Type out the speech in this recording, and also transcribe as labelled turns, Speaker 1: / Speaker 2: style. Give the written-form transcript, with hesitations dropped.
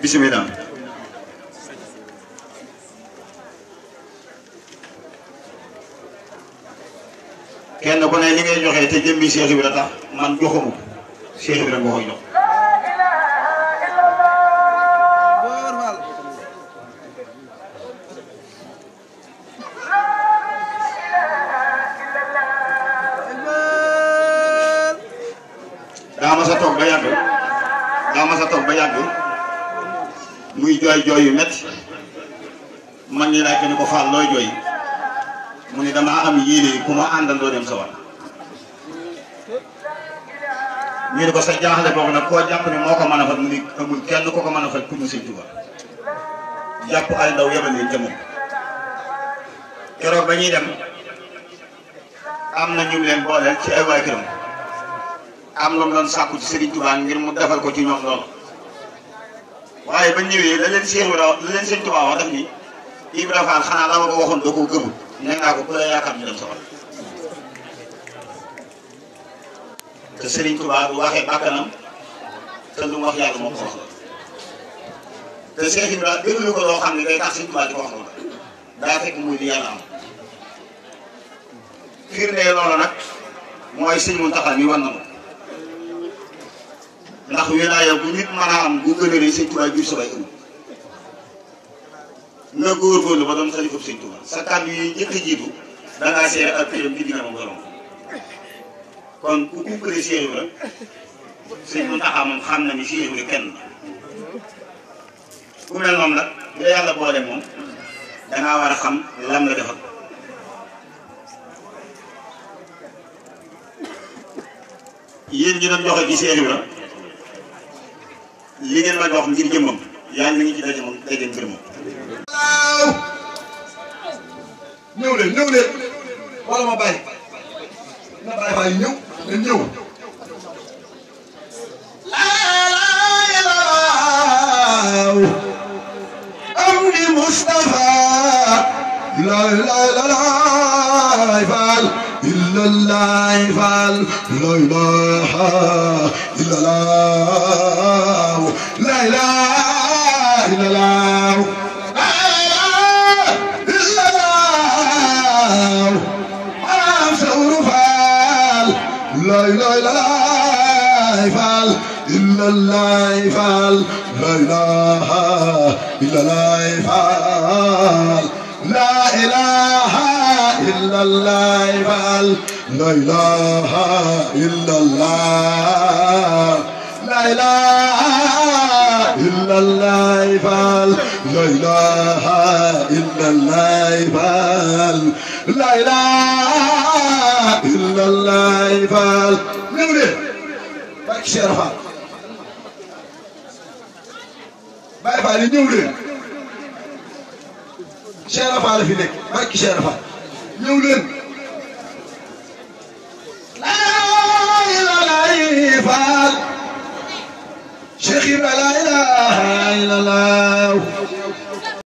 Speaker 1: bismillah. kenn ku ne li ngay joxe te jëmmi Cheikh Ibra tax man joxuma Cheikh Ibra nga koy jox. daa ma sa toog ba yàgg muy jooy yu métti man ñi laaj ko ni ko Fall looy jooy mu ni damaa am yéene ku ma àndandoo dem sa war ñu ne ko sa jaaxle boobu nag koo jàpp ni moo ko mën a faj mu ni amul kenn ko ko mën a faj ku mu Sëñ Tuubaa jàpp ay ndaw yebal leen ca moom keroog ba ñuy dem am na ñu leen booleel ci ay waay këram am lu mu doon sàkku ci Sëriñ Tuubaa ngir mu defal ko ci ñoom loolu waaye ba ñëwee la leen Sëñ Tuubaa wax def ni Ibra Fall xanaa la ma ko waxoon doo ko gëmul nee naa ko ku la yaakaar ñu dem sa wàll te Sëriñ Tuubaa du waxee bàkkanam te lu mu wax yàlla moo ko wax la te Cheikh Ibra déglu ko loo xam ne day tax Sëriñ Tuubaa di ko wax la daa fekk muy li yàlla am firnde loolu nag mooy Sëñ Muntaxa mi wan na ko ndax wilaaya bu nit mën a am bu gën a rëy Sëñ Tuubaa jur sa bay ëmb nga góorgóorlu ba doon xalifab Sëñ Tuubaa sa kàddu yi njëkk a jiitu dangaa seere ak këram bi diggam ak borom kon ku kuppale Cheikh Ibra Sëñ Muntaxa moom xam na ni Cheikh Ibra kenn la ku mel noonu nag la yàlla boole moom dangaa war a xam lam la defal yéen ñi doon joxe ci Cheikh Ibra li ngeen ma jox ngir jëmmam yaa ngi ci daje moom daje ngërëmam.
Speaker 2: ñëw leen wala ma bàyyi na bàyyi faa ñëw leen ñëw. am di Mustafa la faal illallah faal la ilaha illallah la ilaha illallah لا إله إلا الله فعل إلا الله فعل لا إله إلا الله فعل لا إله إلا الله فعل لا إله إلا الله لا إله إلا الله فعل لا إله إلا الله فعل لا إله إلا الله فعل نوري باك شرفا باي فعل نوري شرفا في لك باك شرفا نوري لا إله إلا الله فعل شيخ لا إله إلا الله